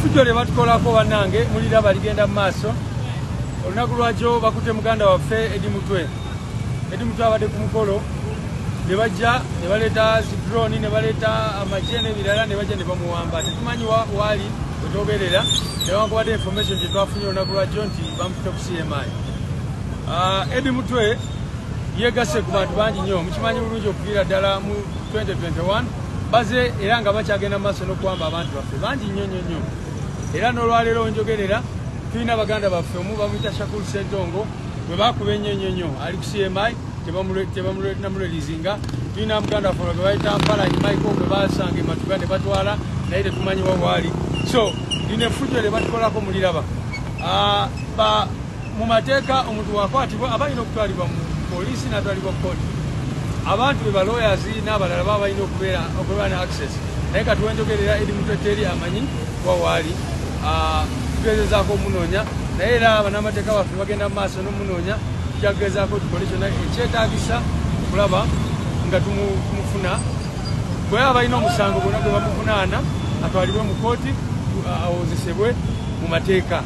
Effujjo lye batukolako bannange muliraba ligenda mu maaso. Olunaku lwakyo bakutte muganda waffe Eddie Mutwe. Eddie Mutwe abadde ku mukolo ne bajja ne baleeta zi drone ne baleeta amagye n'ebirala ne bajja ne bamuwamba. Tetumanyi waali wetwogerera, newankubadde information gye twafunye olunaku lwakyo nti bamututte ku CMI. Eddie Mutwe yegasse ku bantu bangi nnyo, mukimanyi bulungi okuviira ddala mu 2021 baze era nga bakyagenda mu maaso n'okuwamba abantu baffe bangi nnyo nnyo nnyo. Era n'olwaleero njogerera tulina baganda baffe omu bamuyita Shakur Ssentongo bwe bakuba ennyo nnyo nnyo ali ku CMI tebamureleasinga. Tulina muganda waffe gwe bayita Mpalanyi Michael gwe basanga e Matuga ne batwala naye tetumanyi wa waali. So lino effujjo lye batukolako muliraba. Mu mateeka omuntu wakwatibwa aba alina okutwalibwa mu poliisi n'atwalibwa kooti. Abantu be ba lawyers n'abalala baba balina okubeera ne access, naye kati wenjogerera Eddie Mutwe teri amanyi wa waali. Tugezezaako omunoonya, naye era bannamateeka baffe bagenda mu maaso n'omunoonya. Tujja kugezaako tukole kyonna ekyetaagisa okulaba nga tumufuna. Bwe yaba balina omusango gwonna gwe bamuvunaana atwalibwe mu kooti awozesebwe mu mateeka.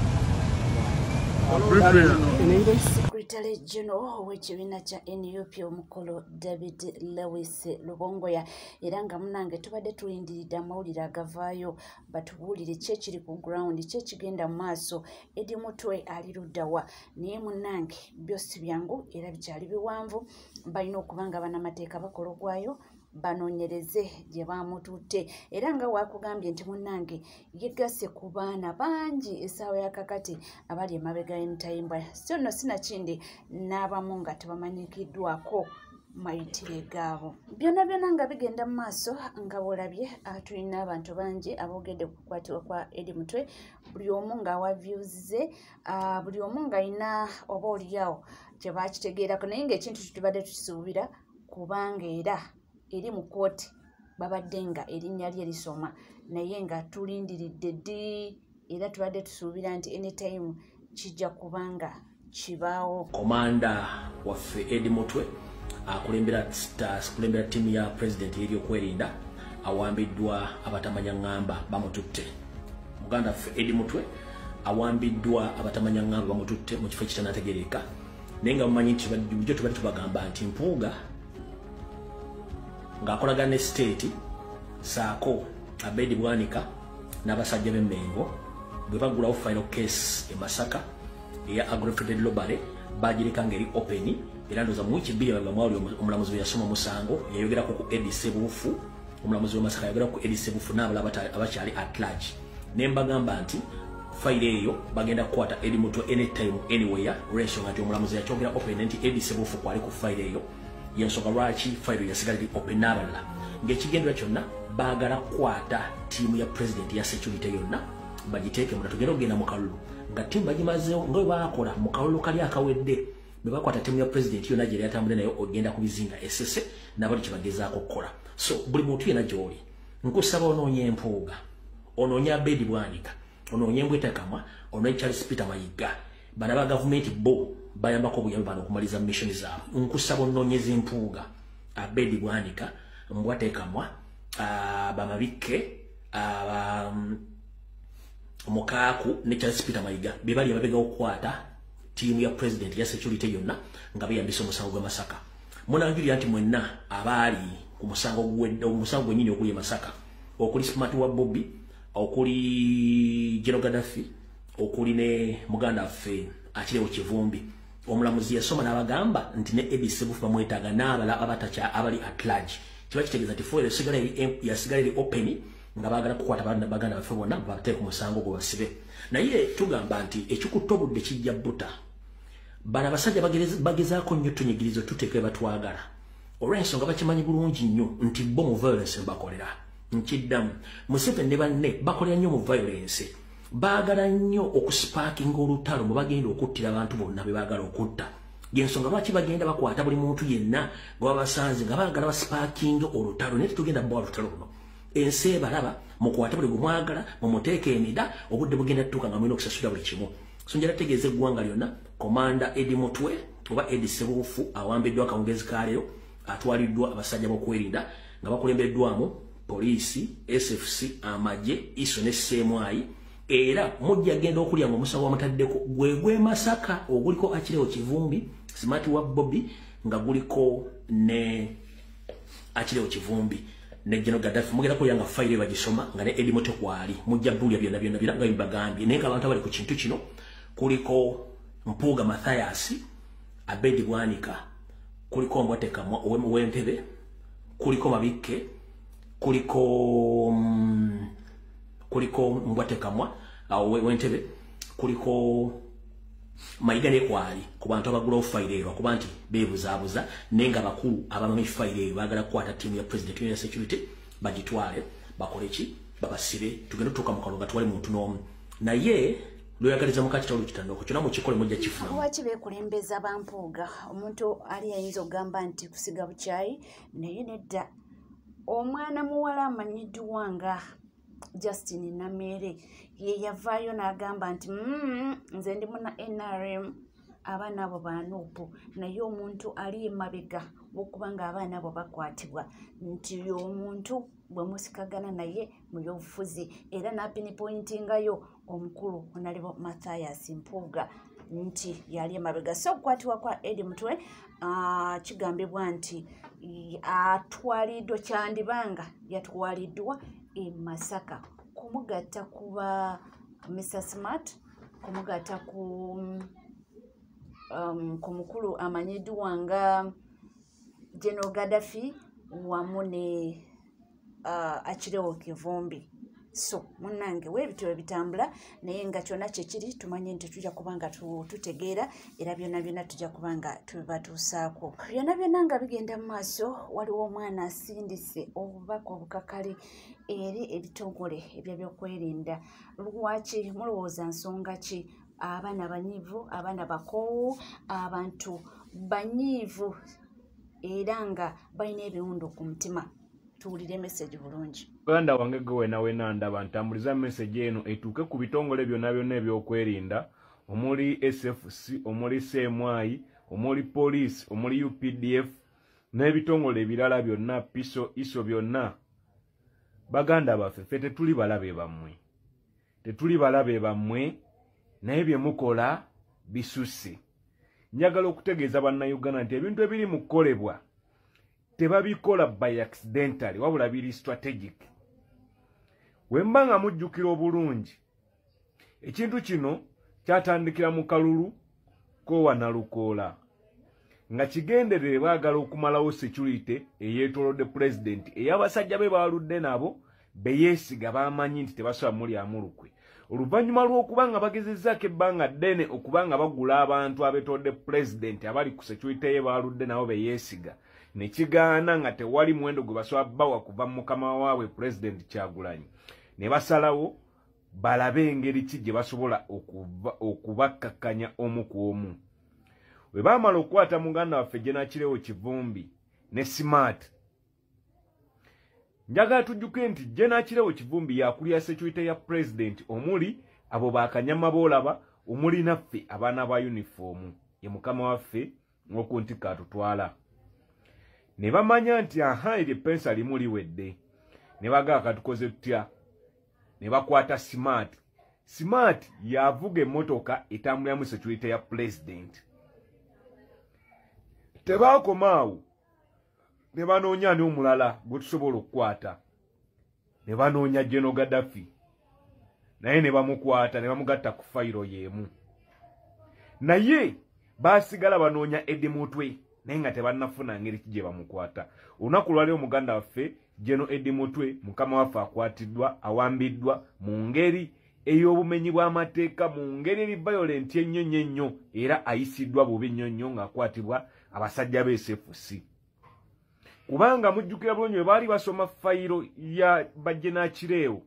Secretary General w'ekibiina kya NUP omukolo David Lewis Lubongoya, era nga munange tubadde tulindiridde amawulire agavaayo batubuulire ki ekiri ku ground, ki ekigenda mu maaso, Eddie Mutwe ali luddawa. Naye munnange byo si byangu era bikyali biwanvu, balina okuba nga bannamateeka bakola ogwayo banoonyereze gye bamututte. Era nga wakugambye nti munnange yegasse ku baana bangi essaawa ya kakati abali emabega y'emitayimbwa, so nno sinakindi n'abamu nga tebamanyikiddwako mayitire gaabo. Byonna byonna nga bigenda mu maaso nga bw'olabye, tulina abantu bangi aboogedde ku kukwatibwa kwa Eddie Mutwe, buli omu ng'awa views ze, buli omu ng'alina oba oliawo kye bakitegeerako, naye ng'ekintu kitubadde tukisuubira kubanga era eri mu kkooti babadde nga erinnya lye lisoma, naye nga tulindiridde ddi era tubadde tusuubira nti anytime kijja kubanga kibaawo. Komanda waffe Eddie Mutwe akulembera ttiimu ya pulezidenti y'ebyokwerinda awambiddwa abatamanya ŋŋamba bamututte. Muganda waffe Eddie Mutwe awambiddwa abatamanya ŋŋamba bamututte mu kifo ekitanategeereka, naye nga mumanyi nti bulijjo tubadde tubagamba nti Mpuuga ng'akolagana ne state saako Abedi Bwanika n'abasajja b'Emmengo bwe baggulawo final case e Masaka eya aggravated robbery bagireka ng'eri open. Era ndowooza mu wiiki 2 mwali omulamuzi bwe yasoma omusango yayogerako ku Eddie Ssebuufu, omulamuzi w'e Masaka yayogerako ku Eddie Ssebuufu n'abalala abakyali at large. Ne mbagamba nti fayiro eyo bagenda kukwata Eddie Mutwe anytime anywhere, olw'ensonga nti omulamuzi yakyogera open nti Eddie Ssebuufu kwali ku fayiro eyo. Yensonga lwaki fayiro yasigala eri open n'abalala ng'ekigendera kyonna baagala kukwata ttiimu ya pulezidenti ya security yonna bagiteeke munda tugenda okugenda mu kalulu nga ttiimu bagimazeewo nga bwe baakola mu kalulu kali akawedde bwe bakwata ttiimu ya pulezidenti yonna gye yatambudde nayo ogenda ku bizinga esese nabali kye bagezaako okukola. So buli muntu yenna gy'oli nkusaba onoonye Mpuuga, onoonye Abedi Bwanika, onoonye Mbwetakamwa, onoonye Charles Peter Mayiga. Bano aba gavumenti bo bayambako obuyambi bano okumaliza mission zaabwe. Nkusaba onoonyeza Mpuuga, Abedi Bwanika, Mbwatekamwa, Bamabikke, Mukaaku ne Charles Peter Mayiga be bali ababega okukwata ttiimu ya pulezidenti ya security yonna nga beyambisa omusango gw'e Masaka. Munanjulira nti mwenna abaali ku musango omusango gwennyini oguli e Masaka okuli Smart wa Bobby, okuli General Gaddafi, okuli ne muganda waffe Akirewo Kivumbi, omulamuzi yasoma n'abagamba nti ne Eddie Ssebuufu bamwetaaga n'abalala abatakya abali at large. Kiba kitegeeza nti fayiro yasigala eri open nga baagala kukwata baganda baffe bonna babateeke ku musango gwe basibe. Naye tugamba nti ekikutta obudde kijja buta. Bano abasajja bagezaako nnyo tunyigiriza tuteeke batwagala olw'ensonga bakimanyi bulungi nnyo nti bo mu violence bakolera. Nkiddamu, Museveni ne banne bakolera nnyo mu violence, baagala nnyo okusparkinga olutalo mwe bagenda okuttira abantu bonna be baagala okutta. Yensonga lwaki bagenda bakwata buli muntu yenna nga babasanze nga baagala basparkinga olutalo, naye tetugenda bba olutalo luno. Ensi ebalaba, mukwate buli gwe mwagala mumuteeke emida, obudde bugenda tutuuka nga mulina okusasula buli kimu. So njala tegeeza eggwanga lyonna, Komanda Eddie Mutwe oba Eddie Ssebuufu awambiddwa akawungeezi ka leero, atwaliddwa abasajja b'okwerinda nga bakulembeddwamu poliisi, SFC, amagye, ISO ne CMI. Era mujja genda okulya ng'omusango wamutaddeko gwe gwe Masaka oguliko Achileo Kivumbi, Smart wa Bobby, nga guliko ne Achileo Kivumbi ne General Gaddafi. Mugenda kulya nga fayiro bagisoma nga ne Eddie Mutwe kwali. Mujja bulya byonna byonna byonna nga bibagambye. Naye abantu abali ku kintu kino kuliko Mpuuga Mathias, Abedi Bwanika, kuliko Mbwatekamwa ow'Entebbe, kuliko Mabikke, kuliko Mbwatekamwa ow'Entebbe, kuliko Mayiga ne kwali ku bantu abagula fayiro eyo, kuba nti beebuzaabuza, naye nga bakulu abamanyi fayiro eyo baagala kukwata ttiimu ya President ya security bagitwale bakole ki, babasibe, tugende tutuuka mu kalulu nga tuwali muntu n'omu. Naye lweyagaliza mukakitalo kitandoko kyonna mukikole mujja kifuna. Lwaki beekulembeza bampuuga? Omuntu ali ayinza okugamba nti kusiga bukyayi, naye nedda. Omwana muwala amanyiddwa nga Justin Nameere ye yavaayo n'agamba nti nze ndi muna NRM, abaana abo ba NUP, naye omuntu ali emabega w'okuba ng'abaana abo bakwatibwa nti omuntu bwe musikagana naye mu byobufuzi, era n'apinipointingayo omukulu Honorable Mathias Mpuuga nti yali emabega. So okukwatibwa kwa Eddie Mutwe kigambibwa nti atwaliddwa, kyandibanga yatwaliddwa e Masaka kumugatta kuba Mr Smart, kumugatta ku mukulu amanyiddwa nga General Gaddafi wamu ne Achileo Kivumbi. So munnange weebityo ebitambula, naye nga kyonna kyekiri tumanye nti tujja kuba nga tutegeera, era byonna byonna tujja kuba nga tubibatuusaako. Byonna byonna nga bigenda mu maaso, waliwo omwana asindise obubaka obukakali eri ebitongole ebyebyokwerinda. Lwaki mulowooza nsonga ki? Abaana banyiivu, abaana bakoowu, abantu banyiivu era nga balina ebiwundu ku mutima. Tuwulire message bulungi. Uganda wange gwe wena wena ndaba ntambuliza message eno etuuke ku bitongole byonna byonna ebyokwerinda omuli SFC, omuli CMI, omuli police, omuli UPDF n'ebitongole ebirala byonna, PISO, ISO byonna. Baganda baffe, ffe tetuli balabe bammwe, tetuli balabe bammwe, naye bye mukola bisusse. Njagala okutegeeza bannayuganda nti ebintu ebiri mu kukolebwa tebabikola by accidentally, wabula biri strategic. Wemba nga mujjukira obulungi, ekintu kino kyatandikira mu kalulu kowa Nalukoola, nga kigenderere baagala okumalawo security eyeetoolodde president ey'abasajja be baaludde nabo beyeesiga, bamanyi nti tebasobola mulyamu lukwe. Oluvannyuma lw'okuba nga bagezezzaako ebbanga ddene okuba nga bagula abantu abeetoolodde president abali ku security ye baaludde nabo beyeesiga, ne kigaana nga tewali muwendo gwe basobola bawa kuva mu mukama waabwe President Kyagulanyi, ne basalawo balabe engeri ki gye basobola okubakkakkanya omu ku omu. Bwe baamala okukwata muganda waffe Gen Achileo Kivumbi ne Smart, njagala tujjuke nti Gen Achileo Kivumbi yakulira security ya president omuli abo bakanyama boolaba, omuli naffe abaana ba uniform ye mukama waffe ng'okuntikka atutwala. Ne bamanya nti aha, eryo eppensa limu liwedde, ne bagaa katukoze tutya, ne bakwata Smart. Smart yavuga emmotoka etambuliramu security ya president. Tebaakoma awo, ne banoonya ani omulala gwe tusobola okukwata, ne banoonya General Gaddafi, naye ne bamukwata ne bamugatta ku fayiro y'emu. Naye baasigala banoonya Eddie Mutwe, naye nga tebannafuna ngeri ki gye bamukwata. Olunaku lwaleero muganda waffe General Eddie Mutwe mukama waffe akwatiddwa, awambiddwa mu ngeri ey'obumenyi bw'amateeka, mu ngeri eri violent ennyo nnyo ennyo, era ayisiddwa bubi nnyo nnyo ng'akwatibwa abasajja ba SFC. Kubanga mujjukira bulungi bwe baali basoma fayiro ya Gen Achileo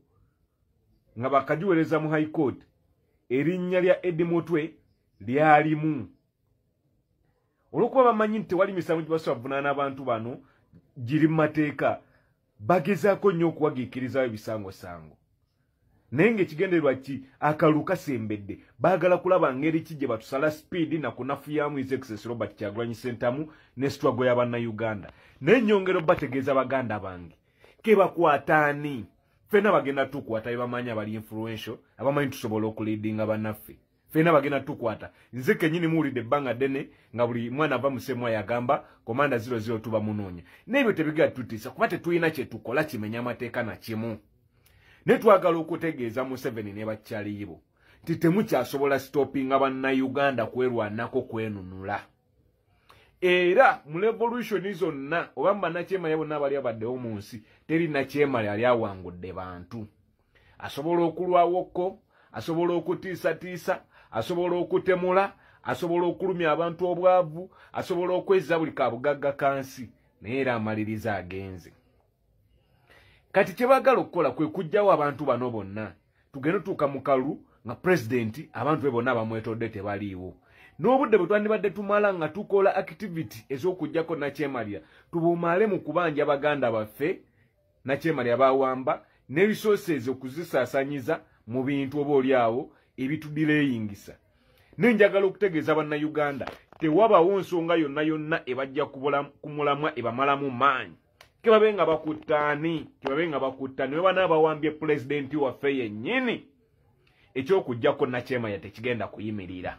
nga bakagiweereza mu High Court, erinnya lya Eddie Mutwe lyalimu. Olw'okuba bamanyi nti tewali misango gye basobola kuvunaana abantu bano giri mu mateeka, bagezaako nnyo okuwagiikirizawo ebisangosango. Naye ng'ekigendererwa ki, akalulu kasembedde, baagala kulaba ngeri ki gye batusala speed na kunafuyamu His Excellency Robert Kyagulanyi Ssentamu ne struggle y'abannayuganda. Naye nnyongera bategeeza baganda bange, ke bakwata ani, Ffenna bagenda tukwata bebamanyi abali influential, abamanyi tusobola okuleadinga bannaffe. Ffenna bagenda tukwata. Nze kennyini muwulidde ebbanga ddene nga buli mwana ava mu CMI agamba Commander 00 tubamunoonya. N'ebyo tebigenda tutiisa kuba tetulina kye tukola kimenya amateeka na kimu. Ne twagala okutegeeza Museveni ne bakyaliibo nti temukyasobola stoppinga bannayuganda kwerwanako kwenunula. Era mu revolution zonna oba mu bannakyemalira bonna abali abaddewo mu nsi, teri nakyemalira ali awangudde bantu. Asobola okulwawokko, asobola okutiisatiisa, asobola okutemula, asobola okulumya abantu obwavu, asobola okwezza buli kabugagga kansi, naye era amaliriza agenze. Kati kye baagala okukola kwe kuggyawo abantu bano bonna. Tugende tuuka mu kalulu nga pulezidenti abantu be bonna bamwetodde tebaliiwo. N'obudde bwe twandibadde tumala nga tukola activity ez'okuggyako nakyemalira, tubumale mu kubanja baganda baffe nakyemalira bawamba ne resources okuzisaasanyiza mu bintu oba oli awo ebitudileyingisa. Ne njagala okutegeeza bannayuganda tewabawo nsonga yonna yonna ebajja ku mulamwa ebamalamu maanyi. Kebabe nga bakuttaani, kebabe nga bakuttaani, we banaabawambye pulezidenti waffe yennyini, eky'okuggyako nakyemalira tekigenda kuyimirira.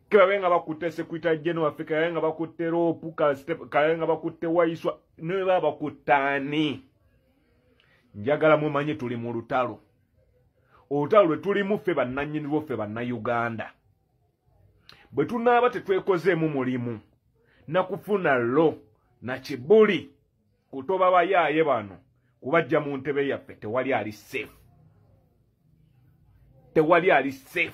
Kebabe nga bakutte Secretary General waffe, kebabe nga bakutte Ropu, kebabe nga bakutte Waiswa, ne baba bakuttaani. Njagala mumanye tuli mu lutalo. Olutalo lwe tulimu ffe bannannyini lwo ffe bannayuganda. Bwe tunaaba tetwekozeemu mulimu nakufuna lo na kibuli kutoba bayaaye bano kubajja mu ntebe yaffe, tewali ali safe. Tewali ali safe.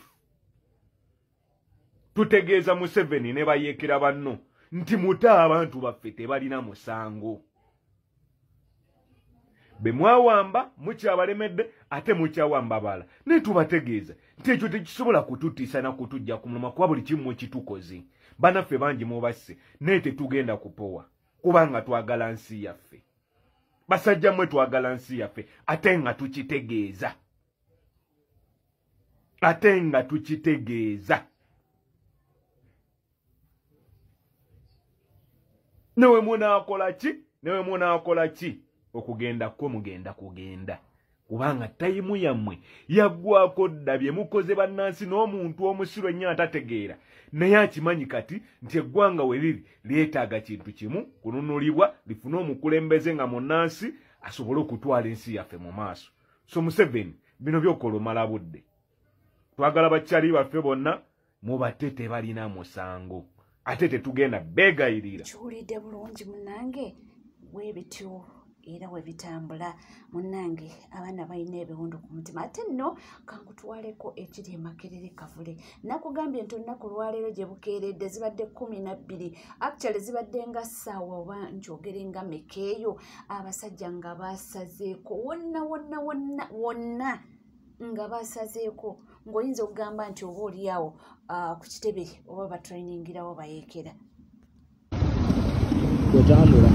Tutegeeza Museveni ne bayeekera banno nti muta abantu baffe tebalina musango. Be mwawamba mukyabalemedde ate mukyawamba bala. Naye tubategeeza nti ekyo tekisobola kututiisa na kutujja ku mulamwa kuba buli kimu kitukoze. Bannaffe bangi mubasse naye tetugenda kupowa kubanga twagala nsi yaffe. Basajja mmwe twagala nsi yaffe ate nga tukitegeeza. Ate nga tukitegeeza. Newe munaakola ki? Newe munaakola ki? Okugenda kwo mugenda kugenda. Kubanga tayimu yammwe yaggwako dda bye mukoze bannansi n'omuntu omusiru ennyo atategeera. Naye akimanyi kati nti eggwanga we liri lyetaaga kintu kimu kununulibwa lifune omukulembeze nga munnansi asobole okutwala ensi yaffe mu maaso. So Museveni bino by'okola omala budde. Twagala bakyali baffe bonna mubate tebalina musango. Ate tetugenda beegayirira. Kiwulidde bulungi munnange bw'ebityo era we bitambula munnange abaana balina ebiwundu ku mutima. Ate nno kankutwaleko ekiri e Makerere Kavule. Nakugambye nti olunaku lwaleero gye bukeeredde zibadde 12, actually zibadde nga ssaawa oba nkyogere nga mekeeyo, abasajja nga basazeeko wonna wonna wonna wonna nga basazeeko, ng'oyinza okugamba nti oba oli awo ku kitebe oba batrainingirawo bayeekera. Bwetambula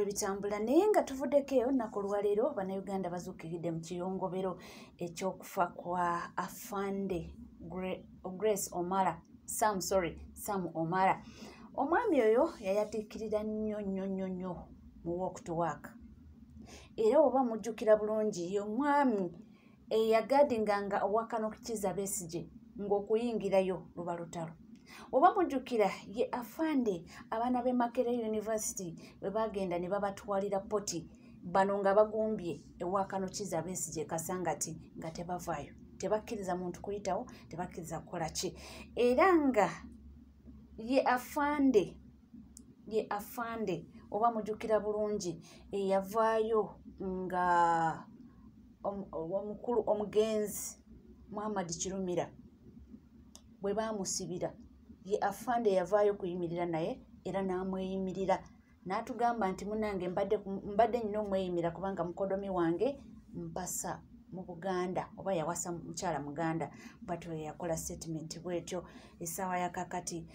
bitambula. Naye nga tuvuddeko eyo olunaku olwaleero bannayuganda bazuukiridde mu kiyongobero ekyokufa kwa Afande Grace Omara, Sam Omara. Omwami oyo yayatiikirira nnyo nnyo nnyo nnyo mu walk to work. Era oba mujjukira bulungi ye omwami eyagadinganga owakano Kizza Besigye ng'okuyingirayo luba lutalo. Oba mujjukira ye Afande abaana b'e Makerere University bwe bagenda ne babatwalira poti bano nga bagumbye ewakano Kizza Besigye Kasangati nga tebavaayo, tebakkiriza muntu kuyitawo, tebakkiriza kukola ki. Era nga ye Afande oba mujjukira bulungi eyavaayo nga omukulu omugenzi Muhammad Kirumira bwe baamusibira, ye Afande yavaayo kuyimirira naye era n'amweyimirira N'atugamba nti munnange mbadde nnina omweyimira kubanga mukodomi wange mpasa mu Buganda oba yawasa mukyala Muganda, bwatyo yakola statement bwetyo essaawa ya kakati.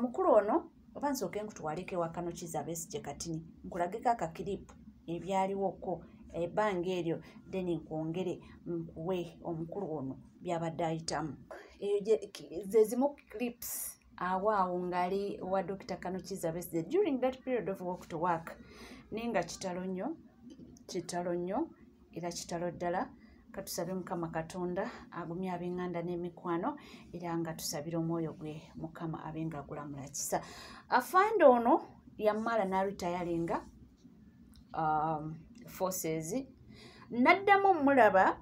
Mukulu ono oba nsooke nkutwaleko ewa Kano Kizza Besigye katini nkulageko akakiripu ebyaliwoko ebbanga eryo, then nkwongere nkuwe omukulu ono byabadde ayitamu. Eyo ze zimu clips awaawo ng'ali wa Dr. Kano Kizza Besigye during that period of work to work. Naye nga kitalo nnyo, kitalo nnyo era kitalo ddala. Katusabe Mukama Katonda agumye ab'enganda n'emikwano, era nga tusabira omwoyo gwe Mukama abe nga agulamula kisa. Afande ono yamala n'aritayalinga forces, n'addamu omulaba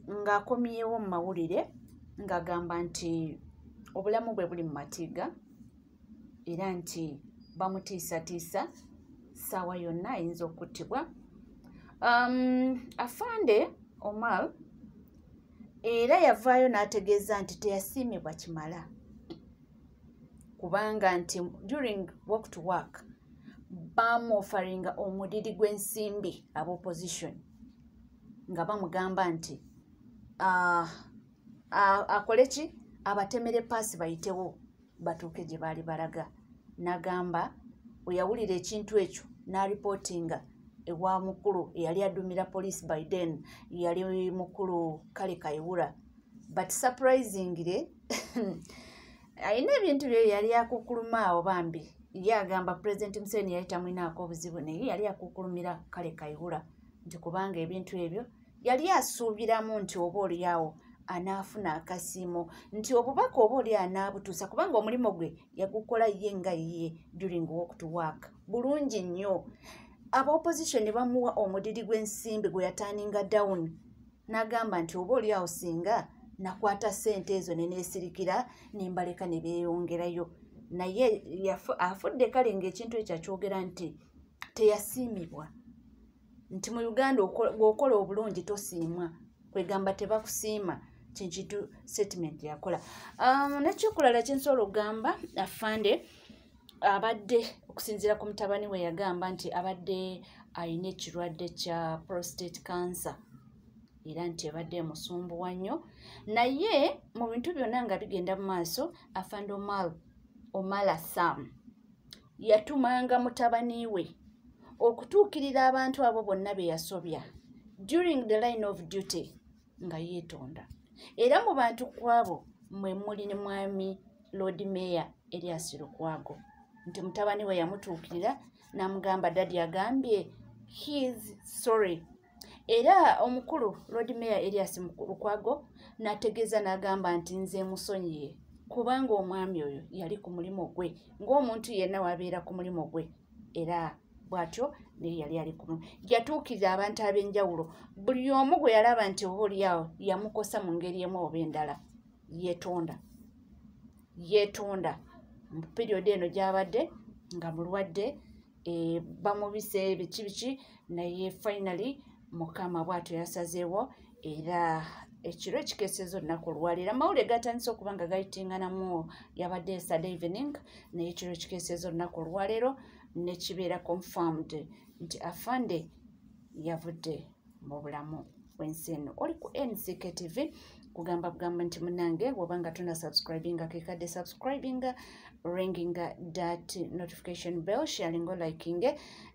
ng'akomyewo mu mawulire ng'agamba nti obulamu bwe buli mu matiga era nti bamutiisatiisa ssaawa yonna ayinza okuttibwa. Afande Omar era yavaayo n'ategeeza nti teyasiimibwa kimala kubanga nti during work to work bamuofaringa omudiri gw'ensimbi aba opposition nga bamugamba nti akole ki, abatemere paasi bayitewo batuuke gye baali balaga. N'agamba bwe yawulira ekintu ekyo n'aripootinga ewa mukulu eyali adumira police by then, yali mukulu Kale Kayihura. But surprisingly alina ebintu bye yali akukuluma awo bambi. Ye agamba President Museveni yali tamwinaako obuzibu, naye yali akukulumira Kale Kayihura nti kubanga ebintu ebyo yali asuubiramu nti oba oliawo anaafuna akasiimo, nti obubaka oba oli anaabutuusa kubanga omulimu gwe yagukola ye nga ye during work to work bulungi nnyo. Aba opposition ne bamuwa omudiri gw'ensimbi gwe yataninga down, n'agamba nti oba oli awo singa nakwata ssente ezo ne neesirikira ne mbaleka ne beeyongerayo. Naye afudde kale ng'ekintu ekyo akyogera nti teyasiimibwa, nti mu Uganda bw'okola obulungi tosiimwa, kwegamba tebakusiima. Kintu statement yakola. N'ekyokulala kyensobola okugamba, afande abadde okusinziira ku mutabani we yagamba nti abadde alina ekirwadde kya prostate cancer era nti ebadde emusumbuwa nnyo. Naye mu bintu byonna nga bigenda mu maaso, afande Omala Sam yatumanga mutabani we okutuukirira abantu abo bonna be yasobya during the line of duty nga yeetonda. Era mu bantu kwabo mwe muli ne mwami Lord Mayor Erias Lukwago, nti mutabani we yamutuukirira n'amugamba daddy agambye he is sorry. Era omukulu Lord Mayor Erias Lukwago n'ategeeza n'agamba nti nze musonyiye kubanga omwami oyo yali ku mulimu gwe ng'omuntu yenna wabeera ku mulimu gwe, era bw'atyo naye yali ali ku mulimu. Yatuukirira abantu ab'enjawulo, buli omu gwe yalaba nti oba oliawo yamukosa mu ngeri emu oba endala yeetonda, yeetonda. Mu period eno gy'abadde nga mulwadde, bamubise biki biki, naye finally Mukama bw'atyo yasazeewo. Era ekiro ekikeeseza olunaku olwaleero amawulire gatandise okuba nga gayitinganamu, yabadde Saturday evening, naye ekiro ekikeeseza olunaku olwaleero nekibeera confirmed nti afande yavudde mu bulamu bw'ensi eno. Oli ku NCK TV, kugamba bugamba nti munnange bw'oba tonna subscribinga kekadde subscribinga, ringinga that notification bell, sharing or liking.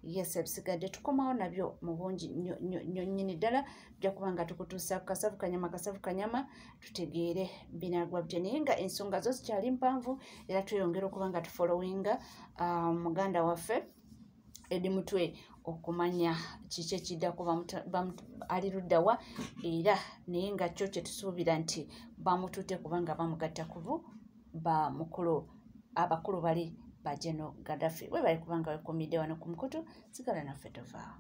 Yes, ebisigadde tukomawo nabyo mu bungi nnyo nnyo nnyini ddala, tujja kuba nga tukutuusa ku kasavu kanyama, kasavu kanyama, tutegeere binaagwa bitya. Naye nga ensonga zo zikyali mpanvu, era tweyongera okuba nga tufollowinga muganda waffe Eddie Mutwe okumanya kiki ekiddako, ali luddawa, era naye nga kyo kye tusuubira nti bamututte kubanga bamugatta ku ba mukulu abakulu bali ba General Gaddafi. Webale kubanga wekumidde wano ku mukutu, sigala naffe tovaawo.